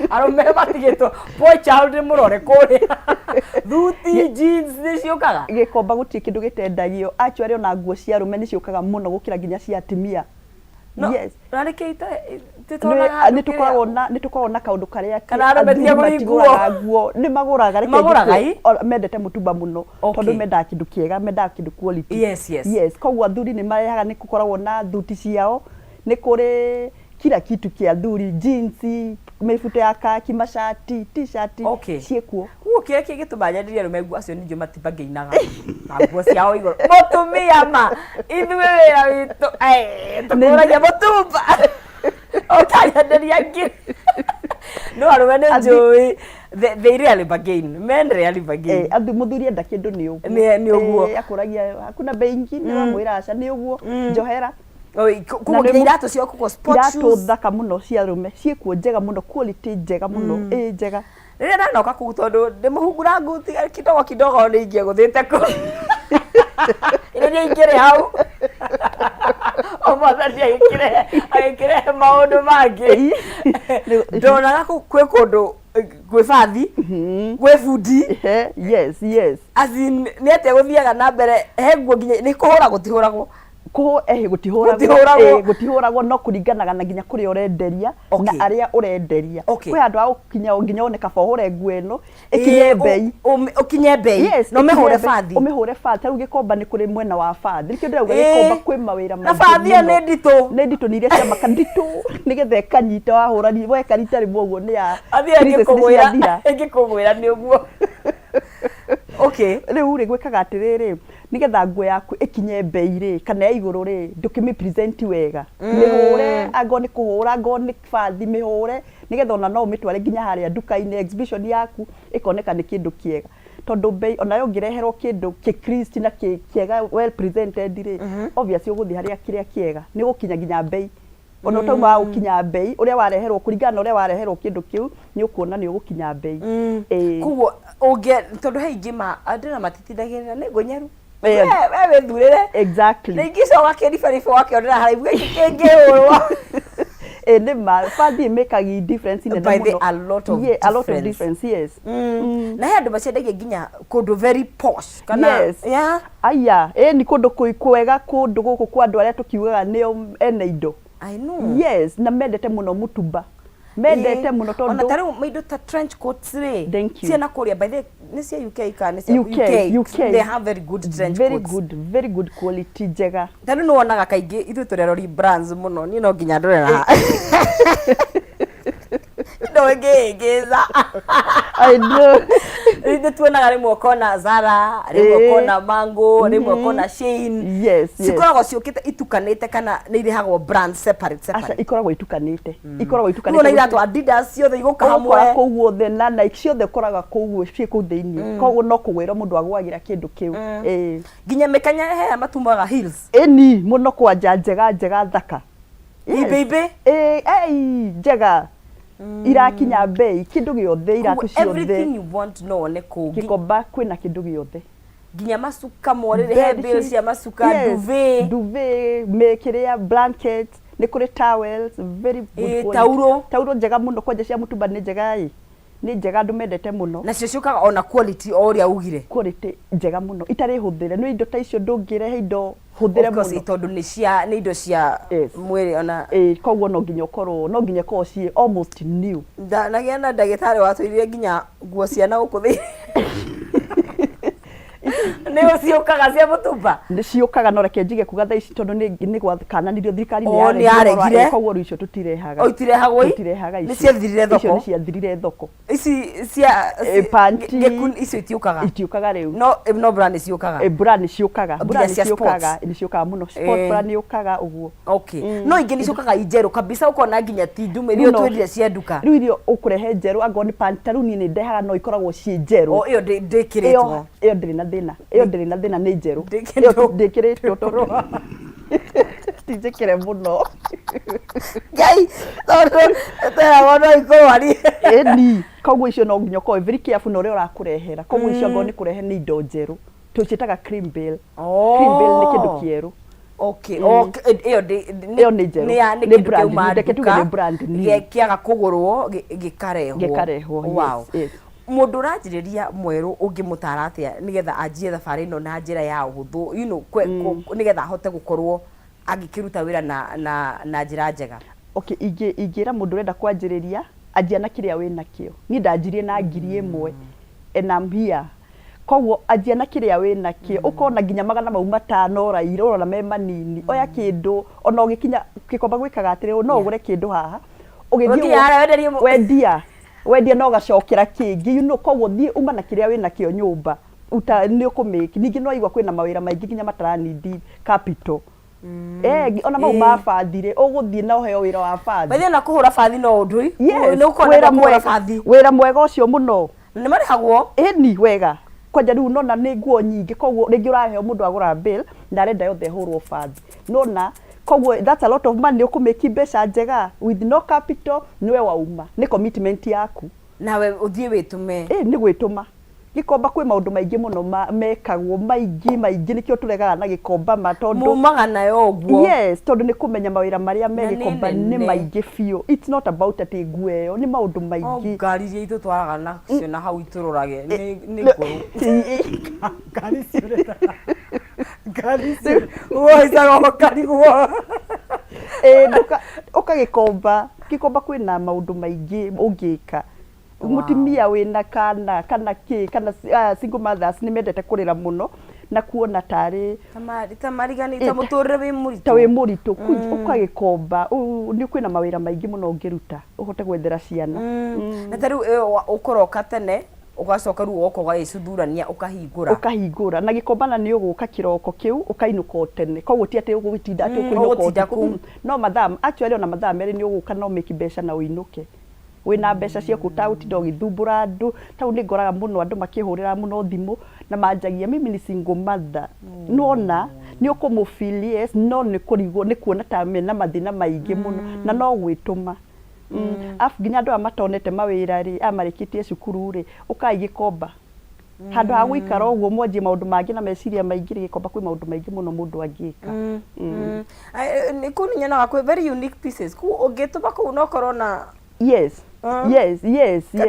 Arũme matigĩtwo boy child mũrore kũrĩa thuti, jeans nĩ ciũkaga. Gĩkomba gũtirĩ kĩndũ gĩtendagio. Actually, ona nguo cia arũme nĩ ciũkaga mũno gũkĩra nginya cia atumia. No, Yes. na nĩkĩ tũtonaga Nĩ tũkoragwo na kaũndũ karĩa atĩ Kana arũme ti athuri agũri nguo? matigũraga nguo, nĩ magũraga. Reke Magũraga, njĩkwe, ĩ? mendete mũtumba mũno tondũ mendaga kĩndũ kĩega, mendaga kĩndũ quality. Yes, koguo athuri nĩ marehaga, nĩ gũkoragwo na thuti ciao, nĩ kũrĩ kila kitu kĩa athuri, jeans, mĩbuto ya kaki, macati, T-shirt ciĩkuo. Koguo kĩrĩa kĩngĩtũma nyenderie arũme nguo acio ningĩ matibangĩinaga na nguo ciao igũrũ. Mũtumia ma ithuĩ wĩra witũ tũkũragia mũtumba ũkanyenderia ngiri, no arũme nĩ njũĩ they really bargain, men really bargain. Mũthuri enda kĩndũ nĩ ũguo. Nĩ ũguo. Akũragia hakuna bei ingine, wamwĩra aca nĩ ũguo, njohera. Koguo nginya iratũ cia koguo sport iratũ shoes. Thaka mũno cia arũme ciĩkuo, njega mũno, quality njega mũno, ĩ njega. Rĩrĩa ndanoka kũu, tondũ ndĩmũhungura nguti kidogo kidogo, nĩ ingĩagũthĩte kũu rĩrĩa ingĩrĩ hau, o Mwathani agĩkĩrehe maũndũ mangĩ. Ndonaga kũu kwĩ kũndũ kwĩ bathi, gwĩ bundi. Yes. As in, nĩ atĩa gũthiaga na mbere? He nguo nginya nĩ kũhũra gũtihũragwo? Kũhũ gũtihũragwo. Gũtihũragwo. Gũtihũragwo, no kũringanaga na nginya kũrĩa ũrenderia na arĩa ũrenderia. Kwĩ handũ ha gũkinya nginya one kaba ũhũre nguo ĩno ĩkinye mbei. Ũkinye mbei. Yes, na ũmĩhũre ĩkinye mbei. Bathi. Ũmĩhũre bathi. Ta rĩu Gĩkomba nĩ kũrĩ mwena wa bathi, nĩkĩo ndĩrauga Gĩkomba kwĩ mawĩra Na maingĩ bathi ĩyo mũno. Nĩ nditũ. Nĩ nditũ, nĩ iria cia maka nditũ, nĩgetha ĩkanyita wahũra weka rita rĩmwe ũguo nĩ ya Bathi ĩyo crisis nĩ ĩngĩkũgwĩra ciathira. Ĩngĩkũgwĩra nĩ ũguo, okay. Rĩu rĩ, gwĩkaga atĩrĩrĩ, nĩgetha nguo yaku ĩkinye mbei rĩ, kana ya igũrũ rĩ, ndũkĩmĩ present wega, mĩhũre, angorwo nĩ kũhũra, angorwo nĩ bathi, mĩhũre, nĩgetha ona no ũmĩtware nginya harĩa nduka-inĩ, exhibition yaku ĩkoneka nĩ kĩndũ kĩega, tondũ mbei onayo ũngĩreherwo kĩndũ kĩ crisp na kĩ kĩega, well presented rĩ, obviously ũgũthiĩ harĩa kĩrĩa kĩega, nĩ ũgũkinya nginya mbei ona ũtauma wa gũkinya mbei ũrĩa wareherwo. Kũringana na ũrĩa wareherwo kĩndũ kĩu, nĩ ũkuona nĩ ũgũkinya mbei. Ĩĩ. Koguo ũngĩ, tondũ he ingĩ ma andũ na matitindagĩrĩra nĩ ngũnyeru, we wĩthurĩre. Rĩngĩ icio ũgakĩribariba, ũgakĩonera haraihu gĩkĩ kĩngĩhũrwo. Ĩ nĩ ma bathi ĩmĩkaga difference nene By the mũno. A lot of Yeah, a lot of difference. difference, yes. Na he andũ maciendagia nginya kũndũ very posh kana Yes. Aya, ĩ nĩ kũndũ kwega, kũndũ gũkũ kwa andũ arĩa tũkiugaga nĩo ene indo. I know. Yes, na mendete mũno mũtumba, mendete mũno Ona tondũ ta rĩu maindo ta trench coats rĩ, Thank you. ciana kũrĩa, by the way, nĩ cia UK kana nĩ cia UK, UK. They have very good trench very coats. good, very good quality, njega. Ta rĩu nĩ wonaga kaingĩ ithuĩ tũrerori brands mũno, niĩ no nginya ndorera ndũngĩngĩca. I know. Nĩ tuonaga rĩmwe ũkona Zara, rĩmwe ũkona Mango, rĩmwe ũkona Shein. Cikoragwo ciũkĩte itukanĩte kana nĩ irĩhagwo brand separate? Aca. Separate. Ikoragwo itukanĩte, ikoragwo Rĩu itukanĩte. ona iratũ Adidas ciothe igũka ũgũkora hamwe. Kũu guothe na Nike ciothe ũkoraga kũu guo ciĩ kũu thĩinĩ, koguo no kũgwĩra mũndũ agwagĩra kĩndũ kĩu. Ĩĩ. Nginya mĩkanya he matumaga heels. Ĩni mũno, kwanja njega njega thaka. Yes. Imbĩ imbĩ. Ĩĩ, ei njega irakinya mbei, kĩndũ gĩothe, iratũ Koguo ciothe. Everything you want no wone kũu. Gĩkomba kwĩna kĩndũ gĩothe. Nginya macuka morĩrĩ, he Bed bale sheets. cia macuka, Yes, duvet. Duvet, mĩkĩrĩa blanket, nĩ kũrĩ towels, very good quality. Tauro. Tauro njega mũno, kwanja cia mũtumba nĩ njega, ĩ nĩ njega, andũ mendete mũno. Nacio ciũkaga ona quality o ũrĩa ugire. Quality njega mũno, itarĩ hũthĩre, nĩ indo ta icio ndũngĩrehe indo hũthĩre Of course, mũno. Tondũ nĩ indo cia mwĩrĩ ona. Ĩ koguo no nginya ũkorwo, no nginya ĩkorwo ciĩ almost new. Ndanagĩa na ndagĩtarĩ watwĩrire nginya nguo cia na gũkũ thĩinĩ nĩ ciũkaga cia mũtumba. Nĩ ciũkaga, no reke njige kuga thaa ici tondũ nĩ gwakananirio, thirikari nĩ Oh, nĩ yaregire ũhoro yaregire. Koguo rĩu icio tũtirehaga. O itirehagwo i? Tũtirehaga Nĩ icio. ciathirire Icio thoko? nĩ ciathirire thoko. Ici cia Panty. Icio itiũkaga? Itiũkaga rĩu. No bra nĩ ciũkaga. Bra nĩ ciũkaga, bra Nginya nĩ cia ciũkaga, sports. nĩ ciũkaga mũno, sport bra nĩ yũkaga ũguo. Okay, no ingĩ nĩ ciũkaga i njerũ kabisa, ũkona nginya ti ndume iria Rĩu twendire cia nduka. Rĩu irio ũkũrehe njerũ, angorwo nĩ pant, ta rĩu niĩ nĩ ndehaga, no ikoragwo ciĩ njerũ. O ĩyo ndĩkĩrĩtwo? Ĩyo ndĩrĩ na thĩna, ĩyo ndĩrĩ na thĩna, nĩ njerũ. Ndĩkĩrĩtwo. Ĩyo ndĩkĩrĩtwo tondũ ti njĩkĩre mũno. Ngai, tondũ tweragwo no ikũrwarie. Ĩni, koguo icio no nginya ũkorwo wĩ very careful na ũrĩa ũrakũrehera. Koguo icio angorwo nĩ kũrehe, nĩ indo njerũ, tũciĩtaga cream bale. Cream bale nĩ kĩndũ kĩerũ. Okay, okay, ĩyo Ĩyo nĩ njerũ. Nĩ ya nĩ Nĩ kĩndũ brand kĩauma new, reke tuge nduka, nĩ brand new. Kĩaga kũgũrwo gĩkarehwo. Gĩkarehwo, yes, yes. Mũndũ ũranjĩrĩria mwerũ ũngĩmũtara atĩa nĩgetha anjie thabarĩ ĩno na njĩra ya ũhũthũ, nĩgetha ahote gũkorwo agĩkĩruta wĩra na njĩra njega? Okay, ingĩra mũndũ ũrenda kwanjĩrĩria, anjia na kĩrĩa wĩ nakĩo. Niĩ ndanjirie na 1000 and I'm here. Koguo anjia na kĩrĩa wĩ nakĩo, ũkona nginya 500 ũraira ũrona me manini. Oya kĩndũ, ona ũgĩkinya gĩkomba gwĩkaga atĩrĩ, no ũgũre kĩndũ haha, ũgĩthiĩ Ũgĩkinya harĩa wenderie wendia, wendia na ũgacokera kĩngĩ, koguo thiĩ uma na kĩrĩa wĩ nakĩo nyũmba, uta nĩ ũkũmake. Ningĩ nĩ waigua kwĩna mawĩra maingĩ nginya mataranindi capital. Ona mau ma bathi rĩ, ũgũthiĩ na ũheo wĩra wa bathi. By the way, na kũhũra bathi no ũndũ. Yes, Nĩ ũkona wĩra kũhũra mwega, bathi. Wĩra mwega ũcio mũno. Nĩ marĩhagwo? Ĩni wega. Kwanja rĩu nona nĩ nguo nyingĩ, koguo rĩngĩ ũraheo mũndũ agũra bill na arenda yothe ĩhũrwo bathi. Nona koguo that's a lot of money, ũkũmĩki mbeca njega with no capital, nĩwe wauma, nĩ commitment yaku. Nawe ũthiĩ wĩtũme. Ĩ nĩ gwĩtũma. Gĩkomba kwĩ maũndũ maingĩ mũno mekagwo, maingĩ maingĩ, nĩkĩo tũregaga na gĩkomba ma tondũ Mumaga nayo ũguo. Yes, tondũ nĩ kũmenya mawĩra marĩa me Na nĩ gĩkomba nĩ nene. maingĩ biũ. It's not about atĩ nguo ĩyo, nĩ maũndũ O maingĩ. ngari iria itũtwaraga nacio na hau itũrorage nĩ ngũrũ. Ngari ciũrĩte. Ngari icio ũhaicaga ũkarigwo. Ĩ nduka ũkagĩkomba, gĩkomba kwĩna maũndũ maingĩ ũngĩka. Mũtumia wĩna kana kana kĩ kana single mothers nĩ mendete kũrĩra mũno na kuona tarĩ Ta marigani ta mũtũrĩre wĩ mũritũ. Ta wĩ mũritũ, ũkagĩkomba, nĩ kwĩna mawĩra maingĩ mũno ũngĩruta ũhote gwethera ciana. Na ta rĩu ĩyo ũkũroka tene ũgacoka rĩu ũgoka ũgagĩcuthurania ũkahingũra. Ũkahingũra na gĩkomba na nĩ ũgũka kĩroko kĩu ũkainũka o tene, koguo ti atĩ ũgũtinda atĩ ũkũinũka Ũgũtinda ũtukũ. kũu. No mathaa, actually ona mathaa merĩ nĩ ũgũka na ũmĩki mbeca na ũinũke. Wĩna mbeca ciaku ũtagũtinda ũgĩthumbũra andũ. Tau nĩ ngoraga mũno andũ makĩhũrĩra mũno thimũ na manjagia mimi ni single mother. Nĩwona nĩ ũkũmũ feel, yes, no nĩ kũrigwo nĩ kuona ta mena mathĩna maingĩ mũno na no gwĩtũma. Arabu nginya andũ aya matonete mawĩra rĩ, aya marĩkĩtie cukuru rĩ, ũkai gĩkomba. Handũ ha gũikara ũguo mwanjie maũndũ mangĩ na meciria maingĩ rĩ, gĩkomba kwĩ maũndũ maingĩ mũno mũndũ angĩka. Nĩ kũu nĩ nyonaga kwĩ very unique pieces. Kũu ũngĩtũma kũu no ũkorwo na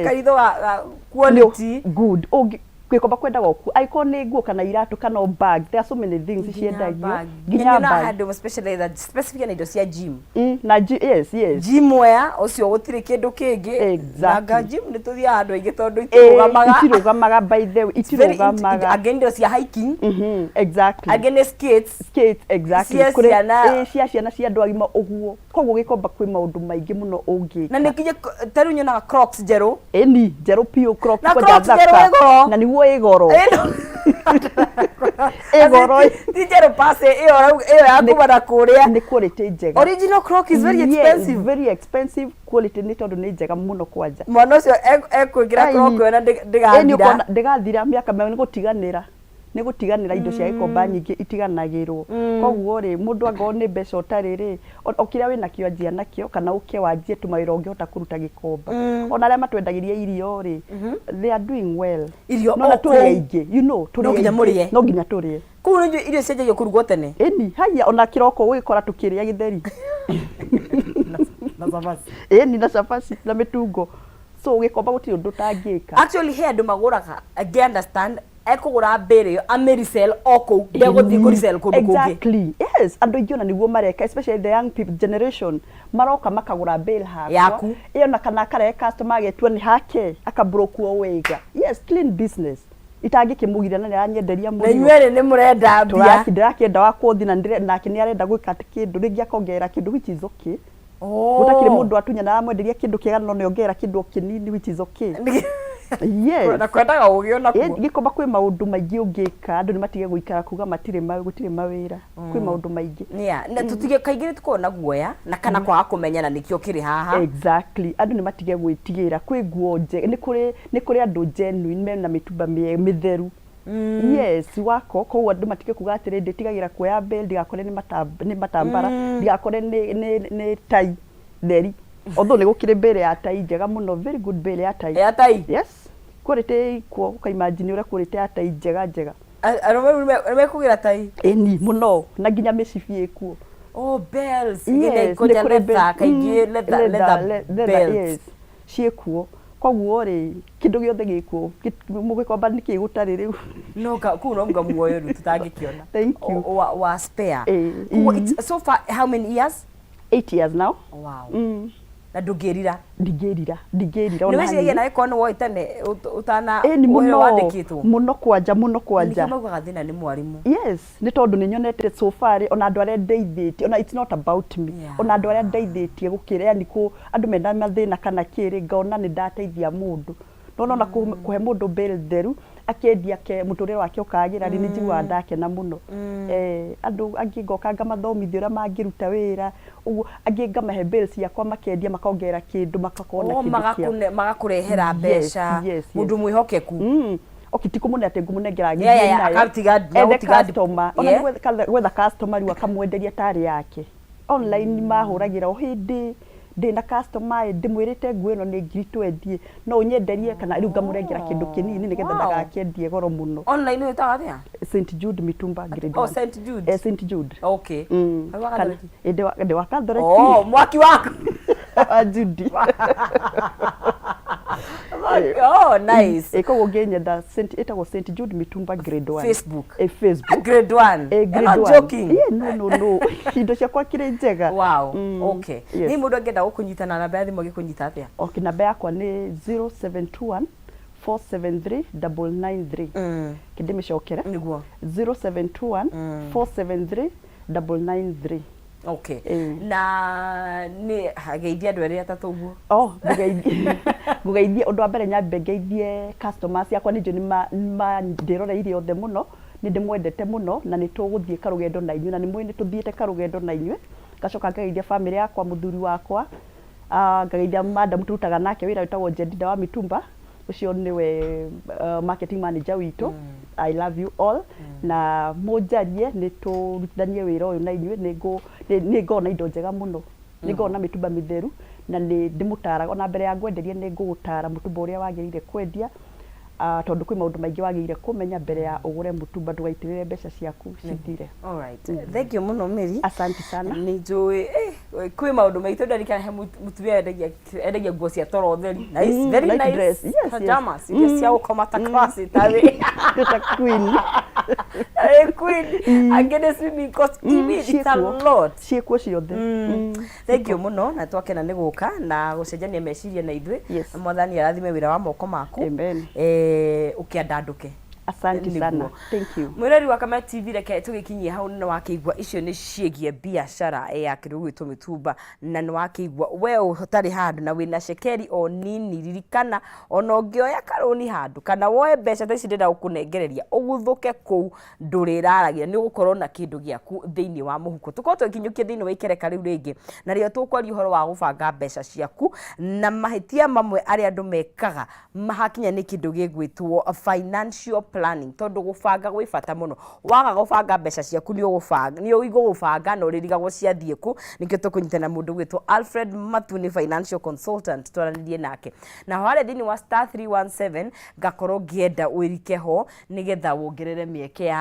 Karitho ga quality. Good. Ũngĩ gĩkomba kwendaga ũkuo, angĩkorwo nĩ nguo kana iratũ kana o bag, there are so many things ciendagio. Nginya Nginya bag. handũ specialized specific na indo cia gym. Na yes. Gym wear ũcio gũtirĩ kĩndũ kĩngĩ. Na gym nĩ tũthiaga andũ aingĩ tondũ itirũgamaga. Itirũgamaga by the way, It's very itirũgamaga. Angĩ indo cia hiking. Exactly. Angĩ nĩ skates. Skates, exactly. Cia Kũrĩ- ciana. Ĩ, cia ciana cia andũ agima ũguo. Koguo gĩkomba kwĩ maũndũ maingĩ mũno ũngĩka. Na nĩ nginya ta rĩu nyonaga Crocs njerũ. Ĩni, njerũ biũ Crocs Na kwanja Crocs njerũ thaka. ĩ goro. Na nĩguo ĩ goro. Ĩno. Ĩ goro. Ti njerũ pase ĩyo ĩyo ya kuma na kũrĩa. Nĩ quality njega. Original Croc is very Yes, expensive. very expensive quality nĩ tondũ nĩ njega mũno kwanja. Mwana ũcio ekwĩkĩra Ai. Croc ĩyo na Ĩ, nĩ ndĩgathira. ũkona ndĩgathira mĩaka nĩ gũtiganĩra. Nĩ gũtiganĩra indo cia gĩkomba nyingĩ itiganagĩrwo. Koguo rĩ, mũndũ angorwo nĩ mbeca ũtarĩ rĩ, o kĩrĩa wĩnakĩo anjia nakĩo kana ũke wanjie tũmawĩra ũngĩhota kũruta gĩkomba. Ona arĩa matwendagĩria irio rĩ, they are doing well. Irio Nona o tũrĩ kũu. aingĩ, tũrĩ No nginya aingĩ. mũrĩe. No nginya tũrĩe. Kũu nĩ irio cianjagia kũrugwo tene. Ĩni, haiya ona kĩroko ũgĩkora tũkĩrĩa gĩtheri. Na cabaci. Ĩni na cabaci na mĩtungo. So gĩkomba gũtirĩ ũndũ ũtangĩka. Actually he andũ magũraga, I understand, ekũgũra mbĩrĩ ĩyo amĩresell o kũu, ndegũthiĩ kũresell kũndũ kũngĩ. Exactly. Yes, andũ aingĩ ona nĩguo mareka, especially the young people generation, maroka makagũra bale hakwa. Yaku. Ĩyo na kana akarehe customer agetua nĩ hake, akabrokwo wega. Yes, clean business. Itangĩkĩmũgiria na nĩaranyenderia Na mũrigo. inyuĩ erĩ nĩ mũrenda mbia. Tũraki ndĩrakĩenda wa kũthi na nake nĩarenda gwĩka atĩ kĩndũ rĩngĩ akongerera kĩndũ which is okay. Gũtakĩrĩ mũndũ atunya na aramwenderia kĩndũ kĩega no nĩongerera kĩndũ o kĩnini which is okay. Yes. Na kwendaga ũgĩ ona kuo. Gĩkomba kwĩ maũndũ maingĩ ũngĩka, andũ nĩ matige gũikara kuga matirĩ gũtirĩ mawĩra. Kwĩ maũndũ maingĩ. Yeah, na tũtige kaingĩ nĩ tũkoragwo na guoya na kana kwaga kũmenya na nĩkĩo kĩrĩ haha. Exactly. Andũ nĩ matige gwĩtigĩra. Kwĩ nguo njega, nĩ kũrĩ andũ genuine mena mĩtumba mĩtheru. Yes, wako koguo andũ matige kuga atĩrĩ ndĩtigagĩra kuoya bale ndigakore nĩ matambara, ndigakore nĩ tai theri. Although nĩ gũkĩrĩ bale ya tai njega mũno, very good bale ya tai. Ya tai? Yes. Quality ikuo, ũka imagine ũrĩa quality ya tai njega njega. Arũme rĩu nĩmekũgĩra tai. Ĩni mũno, na nginya mĩcibi ĩkuo. Oh, bells. Yes, Nginya nĩ kũnja kũrĩ leather, kaingĩ leather, leather, leather leather, belts. Yes, ciĩkuo. Koguo rĩ, kĩndũ gĩothe gĩkuo. Mũgĩkomba nĩkĩ gũtarĩ rĩu? No ka kũu no mga muoyo rĩu tũtangĩkĩona. Thank you. Wa spare. Ĩĩ. Koguo so far how many years? 8 years now. Wow. Na ndũngĩrira? Ndingĩrira, ndingĩrira Nĩ ona wĩciragia hanini. nawe korwo nĩ woĩ tene ũtana Ĩni ũrĩa mũno. wandĩkĩtwo? Mũno kwanja, mũno kwanja. Nĩkĩo maugaga thĩna nĩ mwarimũ. Yes, nĩ tondũ nĩ nyonete so far ona andũ arĩa ndeithĩtie, ona it's not about me, ona andũ arĩa ndeithĩtie gũkĩra, yani kũ andũ mena mathĩna kana kĩrĩ, ngona nĩ ndateithia mũndũ. Nona ona kũhe mũndũ bale theru akĩendia ke mũtũrĩre wake ũkagĩra rĩ, nĩ njiguaga ndakena mũno. Andũ angĩ ngoka ngamathomithia ũrĩa mangĩruta wĩra ũguo, angĩ ngamahe bales ciakwa makendia, makongerera kĩndũ, makakorwo na Oh, kĩndũ kĩao. Magakũrehera mbeca. Yes. Mũndũ mwĩhokeku. Okay, ti kũmũne atĩ ngũmũnengera ngĩthiĩ nayo. Akatiga Ethe gũtiga customer ona nĩ gwetha customer rĩu, akamwenderia tarĩ yake online. Mahũragĩra o hĩndĩ ndĩna customer ĩ, ndĩmwĩrĩte nguo ĩno nĩ 20,000, no ũnyenderie? Kana rĩu ngamũrengera kĩndũ kĩnini nĩgetha ndagakĩendie goro mũno. Online wĩtaga atĩa? St Jude Mitumba Grade Oh, 1. St Jude. St Jude. Okay. Hau wa Kana Gathoreki? ĩ, ndĩ wa Gathoreki. Oh, mwaki waku. Wa Judy. Oh, nice. Ĩ, koguo ũngĩnyenda ĩtagwo St Jude Mitumba Grade 1. Facebook. Ĩ, Facebook. Grade 1. Ĩ, You're grade not 1. joking. Yeah, no, indo ciakwa kĩrĩ njega. Wow. Okay. Yes. Nĩ mũndũ angĩenda gũkũnyita na namba ya thimũ agĩkũnyita atĩa? Okay, namba yakwa nĩ 0721 473 993. Kĩndĩmĩcokere? Nĩguo. 0721 473 993. Okay. Ĩĩ. Na nĩ geithia andũ erĩ atatũ ũguo. Oh, ngũgeithie, ngũgeithie. Ũndũ wa mbere, nyambe ngeithie customers yakwa, nĩ njũĩ nĩ ndĩroreire othe mũno, nĩ ndĩmwendete mũno na nĩ tũgũthiĩ karũgendo na inyuĩ, na nĩ mũĩ nĩ tũthiĩte karũgendo na inyuĩ. Ngacoka ngageithia family yakwa, mũthuri wakwa, ngageithia madam tũrutaga nake wĩra wĩtagwo Jedida wa Mitumba, ũcio nĩwe marketing manager witũ. I love you all, na mũnjarie nĩ tũrutithanie wĩra ũyũ na inyuĩ. Nĩ ngoragwo na indo njega mũno, nĩ ngoragwo na mĩtumba mĩtheru, na nĩ ndĩmũtaraga ona mbere ya ngwenderie, nĩ ngũgũtara mũtumba ũrĩa wagĩrĩire kwendia, tondũ kwĩ maũndũ maingĩ wagĩrĩire kũmenya mbere ya ũgũre mũtumba, ndũgaitĩrĩre mbeca ciaku cithire. Alright. Thank you mũno, Mary. Asante sana. Nĩ njũĩ kwĩ maũndũ maitũ. Ndarikana he mũtumia endagia nguo cia toro theri. Nice, very night nice. Dress. Yes. Pajamas iria cia gũkoma ta class tarĩ ta queen. Tarĩ queen. Angĩ nĩ swimming costume. It's a Ciĩkuo. lot. Ciĩkuo ciothe. Thank you mũno, na twakena nĩ gũka na gũcenjania meciria na ithuĩ. Yes. Na Mwathani arathime wĩra wa moko maku. Amen. Ũkĩandandũke. Asante Nĩguo. sana, thank you. Mwĩrori wa Kame TV, reke tũgĩkinyie hau. Nĩ wakĩigua icio nĩ ciĩgiĩ biacara ya kĩndũ gĩgwĩtwo mĩtumba, na nĩ wakĩigua we ũtarĩ handũ na wĩna cekeri o nini, ririkana ona ũngĩoya karũni handũ kana woe mbeca ta ici ndĩrenda gũkũnengereria ũguthũke kũu, ndũrĩraragia, nĩ ũgũkorwo na kĩndũ gĩaku thĩinĩ wa mũhuko. Tũkorwo tũgĩkinyũkia thĩinĩ wa ikereka rĩu rĩngĩ, na rĩo tũkwaria ũhoro wa gũbanga mbeca ciaku na mahĩtia mamwe arĩa andũ mekaga mahakinya nĩ kĩndũ gĩgwĩtwo financial planning, tondũ gũbanga gwĩ bata mũno. Waga gũbanga mbeca ciaku, nĩ ũgũbanga nĩ ũgũbanga na ũrĩrigagwo ciathiĩ kũ. Nĩkĩo tũkũnyitana mũndũ gwĩtwo Alfred Matu, nĩ financial consultant, twaranĩrie nake. Na harĩa thĩinĩ wa *317 ngakorwo ngĩenda wĩrike ho nĩgetha wongerere mĩeke ya